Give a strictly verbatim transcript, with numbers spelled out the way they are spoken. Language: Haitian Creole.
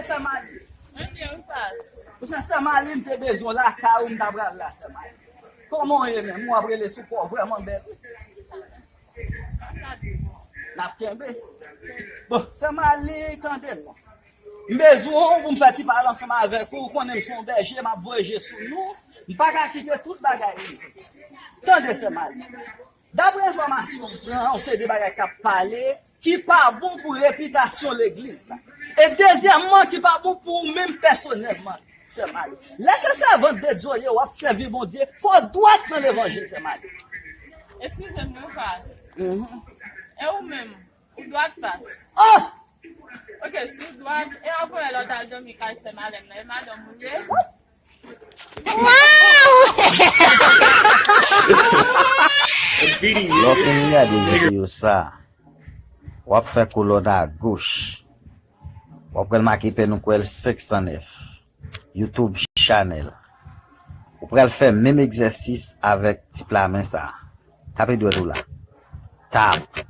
Sè Mali. Mwen byen, wi, pa. Ou se Sè Mali, m te bezwen lakay ou, m ta pral la, Sè Mali. Kòman w ye menm? Ou ap rele sou kò w vrèman bèl. N ap kenbe. Bon, Sè Mali, tande non. M bezwen w pou m fè ti pale ansanm avèk ou. Ou konnen m se yon bèje, m ap voye je sou nou. M pa ka kite tout bagay rive. Tande, Sè Mali. Daprè enfòmasyon m pran, se de bagay k ap pale ki pa bon pou repitasyon legliz la. E dezyèmman, ki pa bon pou ou menm pèsonèlman, Sè Mali. Lè se sèvant de Dye w ye, w ap sèvi Bondye, fò w dwat nan levanjil, Sè Mali. Eskize m, non, pas. Mhm. E ou menm, ou dwat, pas? Oh! Ok, si w dwat, e apre lè w t al dòmi kay sè Malèn nan, e madanm ou l ye? Lè w fin gade videyo sa, w ap fè kolòn agoch, w ap pral make Pè Noukwèl senk san nèf, YouTube channel. Ou pral fè menm egzèsis avèk ti pla men sa. Tape dwèt ou la. Tap.